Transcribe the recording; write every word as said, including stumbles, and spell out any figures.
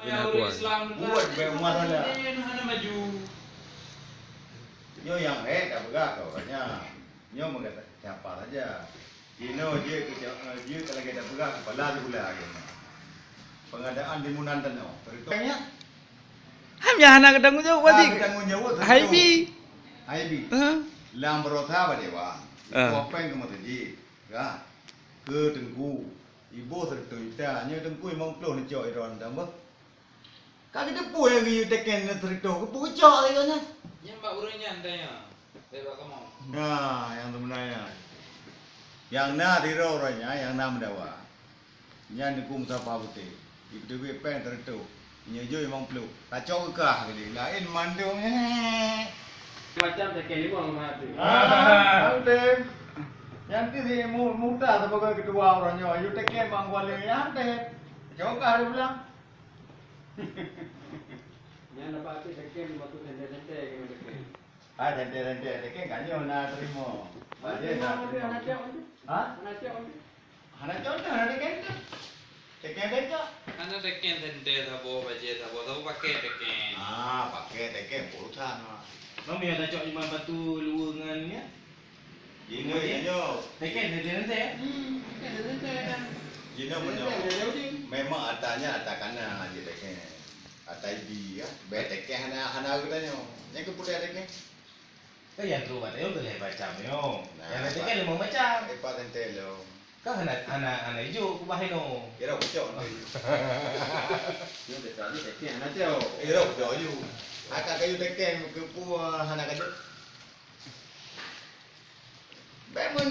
Bina kuat. Buat baik rumah saja. Hana maju. Nyoe nyang hék dak peugah kau, nyoe. Nyoe meukat siapa saja. Inoe jeuet keu, jeuet keu lagèe tapeugah kepala sikula agama. Pengadaan bangunan tanoh. Beutôi nyan? Ham nyang hana geutanggung jaweueb, ah, berarti. Geutanggung jaweueb, hai beutôi. Bi. Hai bi. Hah? Lam beurota bak dewan. Ah. Iboh péng keu meuseujid. Ka. Keu teungku. Iboh seratus juta. Nyoe teungku limong ploh neucok droeneuh tambah. Ka geuteupeue lagèe yue teken na seratus, geupeucok lagèe nyan. Nyan bak ureueng nyan tanya. Bèk bak kamoe. Nah, nyang seubeunanya. Nyang na sidroe ureueng nyan, nyang na meudawa. Nyan Teungku Mustafa Putéh. Jipeuteubiet péng seratus. Nyoe jok limong ploh. Tacok keu kah keudéh. Laén mandum. Macam teken limong mah tu. Ah, Putéh. Nyan ti si Mu-, Muhtar sibagoe ketua ureueng nyoe. Yue teken bak Kuala nyan teh. Tacok kah di pulang. Nyan dapat até teken, waktu tente-tente kena teken. Ah, tente-tente teken, kan nyoe na terima. Bajèe na terima. Hana cok tu. Ha? Hana cok tu. Hana cok tu, hana teken tu. Teken tecok. Hana teken tente saboh, bajèe saboh, saboh paket teken. Ah, paket teken, puluhan, ah. Mam ya tacok iman batu luwe ngan ya? Jinoe, jinoe. Teken, teken, teken. Hmm, teken, teken, teken. Jinoe meunyoe memang ata nyan ata kana jiteken. Ata ibi, ya. Bèk teken hana, hana geutanyoe. Nyan keupeue teken? Kan nyang trok bak tanyoe keu lhèe macam nyoe. Nah, nyang na teken limong macam. Eh, pat tente lom. Kan hana, hana, hana ijok kubah inoe. Kira kucok nanti. Nyoe teken, teken hana cok. Kira kucok aju. Akan kayu teken keupeue hana kajok. Bèk mun